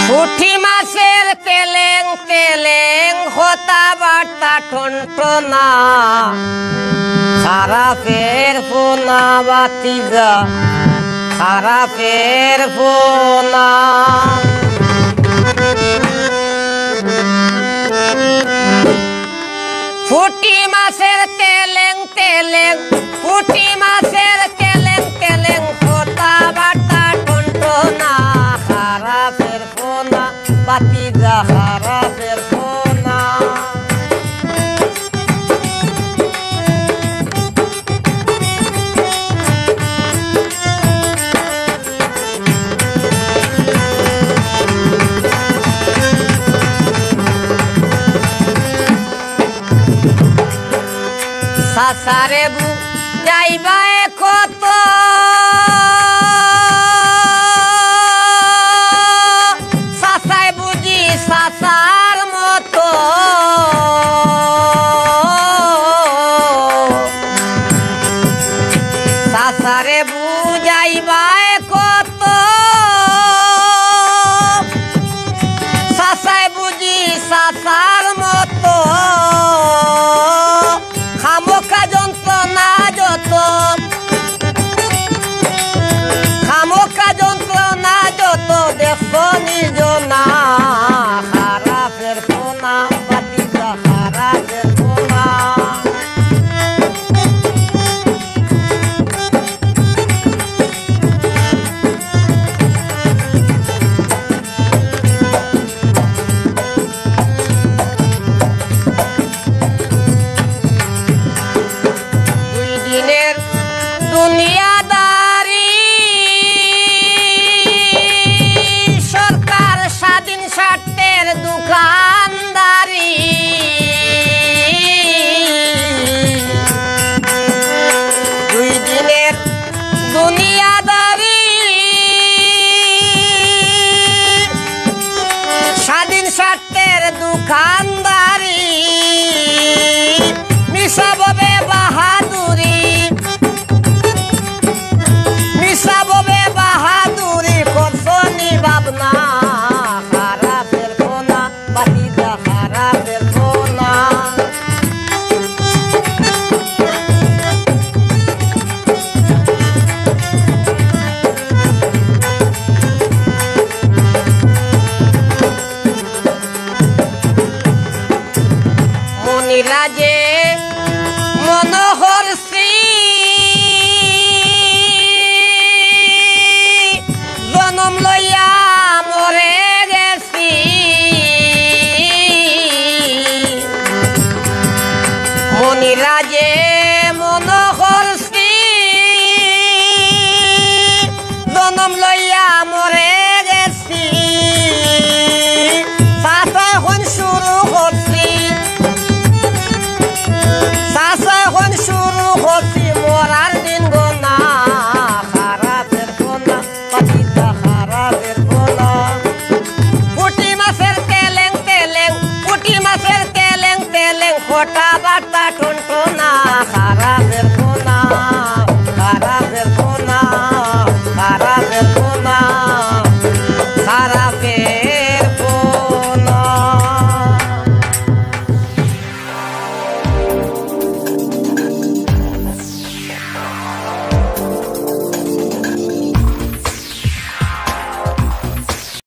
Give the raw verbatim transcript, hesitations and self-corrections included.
পুঁটি মাছের তেলেং তেলেং, কথাবার্তা টনটনা। খারাপের পোনা ভাতিজা, খারাপের পোনা। পুঁটি মাছের তেলেং তেলেং, পুঁটি মাছের তেলেং তেলেং, কথাবার্তা টনটনা। খারাপের পোনা ভাতিজা, খারাপের পোনা। চাচারে বুঝাইবায় কত, চাচায় বুঝি চাচার মতো। চাচারে বুঝাইবায় কত, চাচায় বুঝি চাচার মতো। খামোখা যন্ত্রণা যত, খামোখা যন্ত্রণা যত, দেখছো নিজনা। খারাপের পোনা ভাতিজা, খারাপের পোনা। দুই দিনের দুনিয়াদারি, সরকার স্বাধীন স্বার্থের দোকানদারি। দুই দিনের দুনিয়াদারি, স্বাধীন স্বার্থের দোকানদারি। মিছা ভাবে বাহাদুরি, মিছা ভাবে বাহাদুরি, করছো নি ভাবনা। খারাপের পোনা ভাতিজা, খারাপের পোনা। মনিরাজে মনো করছি, জনম লইয়া মরে গেছি। মনিরাজে মনো করছি, জনম লইয়া মরে গেছি। চাচা এখন শুরু করছি, চাচা এখন শুরু করছি মরার দিন গনা। খারাপের পোনা ভাতিজা, খারাপের পোনা। পুঁটি মাছের তেলেং তেলেং, পুঁটি মাছের তেলেং তেলেং, কথাবার্তা টনটন।